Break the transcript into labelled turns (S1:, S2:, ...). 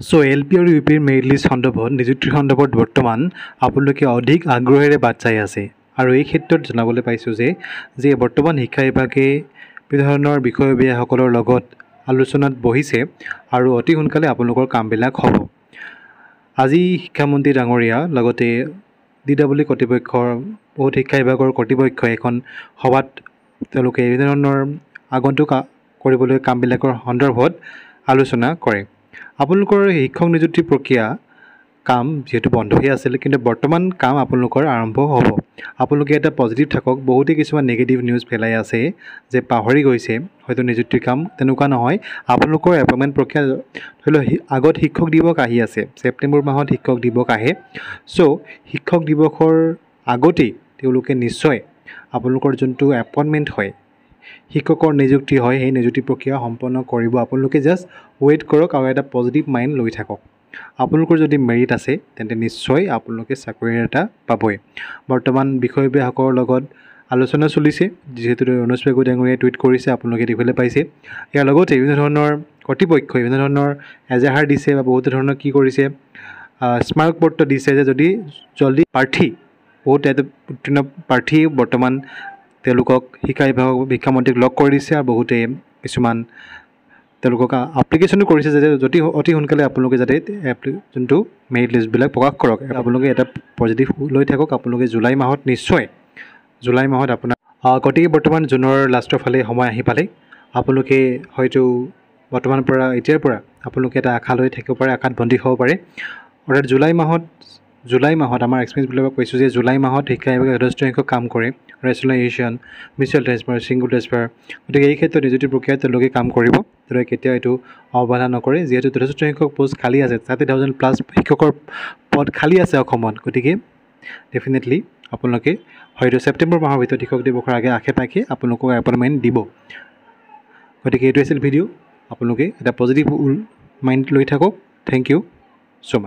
S1: চ' L P আৰু U পিৰ merit list সন্দৰ্ভত, নিযুক্তিৰ সন্দৰ্ভত বৰ্তমান আপোনালোকে অধিক আগ্ৰহেৰে বাট চাই আছে। আৰু এই ক্ষেত্ৰত জনাবলৈ পাইছোঁ যে বৰ্তমান শিক্ষা বিভাগে বিভিন্ন ধৰণৰ বিষয়ববীয়াসকলৰ লগত আলোচনাত বহিছে আৰু অতি সোনকালে আপোনালোকৰ কামবিলাক হ'ব। আজি শিক্ষামন্ত্ৰী ডাঙৰীয়া, লগতে ডি ডাবল ই কৰ্তৃপক্ষৰ, বহুত শিক্ষা বিভাগৰ কৰ্তৃপক্ষই এখন সভাত তেওঁলোকে বিভিন্ন ধৰণৰ আগন্তুক কৰিবলৈ কামবিলাকৰ সন্দৰ্ভত আলোচনা কৰে। আপোনালোকৰ শিক্ষক নিযুক্তি প্ৰক্ৰিয়া কাম যিহেতু বন্ধ হৈ আছিল, কিন্তু বৰ্তমান কাম আপোনালোকৰ আৰম্ভ হ'ব। আপোনালোকে এটা পজিটিভ থাকক। বহুতে কিছুমান নিগেটিভ নিউজ পেলাই আছে যে পাহৰি গৈছে হয়তো নিযুক্তিৰ কাম, তেনেকুৱা নহয়। আপোনালোকৰ এপইণ্টমেণ্ট প্ৰক্ৰিয়া ধৰি লওক আগত শিক্ষক দিৱস আহি আছে, ছেপ্টেম্বৰ মাহত শিক্ষক দিৱস আহে। চ' শিক্ষক দিৱসৰ আগতেই তেওঁলোকে নিশ্চয় আপোনালোকৰ যোনটো এপইণ্টমেণ্ট হয়, শিক্ষকৰ নিযুক্তি হয়, সেই নিযুক্তি প্ৰক্ৰিয়া সম্পন্ন কৰিব। আপোনালোকে জাষ্ট ৱেইট কৰক আৰু এটা পজিটিভ মাইণ্ড লৈ থাকক। আপোনালোকৰ যদি মেৰিট আছে, তেন্তে নিশ্চয় আপোনালোকে চাকৰি এটা পাবই। বৰ্তমান বিষয়ববীয়াসকলৰ লগত আলোচনা চলিছে, যিহেতু ৰণোজ পেগু ডাঙৰীয়াই টুইট কৰিছে, আপোনালোকে দেখিবলৈ পাইছে। ইয়াৰ লগতে বিভিন্ন ধৰণৰ কৰ্তৃপক্ষই বিভিন্ন ধৰণৰ এজাহাৰ দিছে বা বহুতো ধৰণৰ কি কৰিছে, স্মাৰকপত্ৰ দিছে যে যদি জলদি প্ৰাৰ্থী, বহুত উত্তীৰ্ণ প্ৰাৰ্থী বৰ্তমান তেওঁলোকক শিক্ষা বিভাগক, শিক্ষামন্ত্ৰীক লগ কৰি দিছে আৰু বহুতে কিছুমান তেওঁলোকক এপ্লিকেশ্যনো কৰিছে যে যদি অতি সোনকালে আপোনালোকে যাতে যোনটো মেৰিট লিষ্টবিলাক প্ৰকাশ কৰক। আপোনালোকে এটা পজিটিভ লৈ থাকক। আপোনালোকে জুলাই মাহত নিশ্চয়, জুলাই মাহত আপোনাৰ, গতিকে বৰ্তমান জুনৰ লাষ্টৰ ফালে সময় আহি পালে। আপোনালোকে হয়তো বৰ্তমানৰ পৰা, এতিয়াৰ পৰা আপোনালোকে এটা আশা লৈ থাকিব পাৰে, আশাত বন্দী হ'ব পাৰে। অৰ্থাৎ জুলাই মাহত আমাৰ এক্সপিৰিয়েঞ্চবিলাকক কৈছোঁ যে জুলাই মাহত শিক্ষা বিভাগে যথেষ্ট সংখ্যক কাম কৰে, ৰেচনেলাইজেশ্যন, মিউচুৱেল ট্ৰেন্সফাৰ, ছিংগল ট্ৰেন্সফাৰ। গতিকে এই ক্ষেত্ৰত নিযুক্তি প্ৰক্ৰিয়াত তেওঁলোকে কাম কৰিব। তেওঁলোকে কেতিয়াও এইটো অৱহেলা নকৰে, যিহেতু যথেষ্ট সংখ্যক পোষ্ট খালী আছে। 30,000 প্লাছ শিক্ষকৰ পদ খালী আছে অসমত। গতিকে ডেফিনেটলি আপোনালোকে হয়তো ছেপ্টেম্বৰ মাহৰ ভিতৰত, শিক্ষক দিৱসৰ আগে আশে পাশে আপোনালোকক এপইণ্টমেণ্ট দিব। গতিকে এইটো আছিল ভিডিঅ'। আপোনালোকে এটা পজিটিভ মাইণ্ড লৈ থাকক। Thank you so much.